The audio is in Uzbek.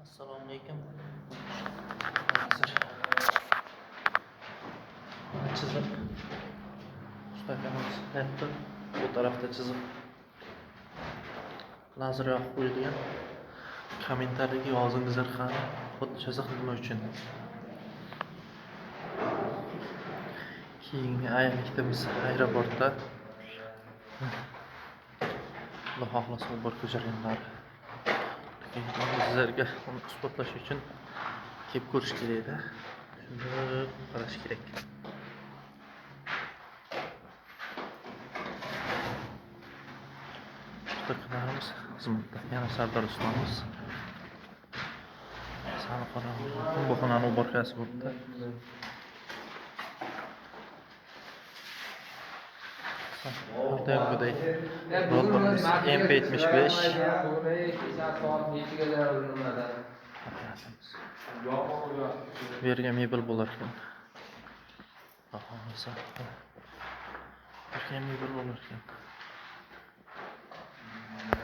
Assalomu alaykum. Hozir chiziq ustakanimiz aytdi. Bu tarafda chiziq lazer yoqib qo'yilgan. Kommentariyaga yozingizlar qani, xuddi chiziq nima uchun? Keyingi aylikdamiz aeroportda. Xudo xohlasa уборка jarayonlari. Sizlarga uni isbotlash uchun kelib ko'rish kerak-da. Shuni qarash kerak. Ustakanlarimiz xizmatda. Yana Sardor ustamiz. Sani qorong'i. Bu xonani уборкasi bo'libdi. Har doimgidek robotimiz MP75. Bu yerga mebel bo'lar ekan. Xudo xohlasa. Bu yerga mebel bo'lar ekan.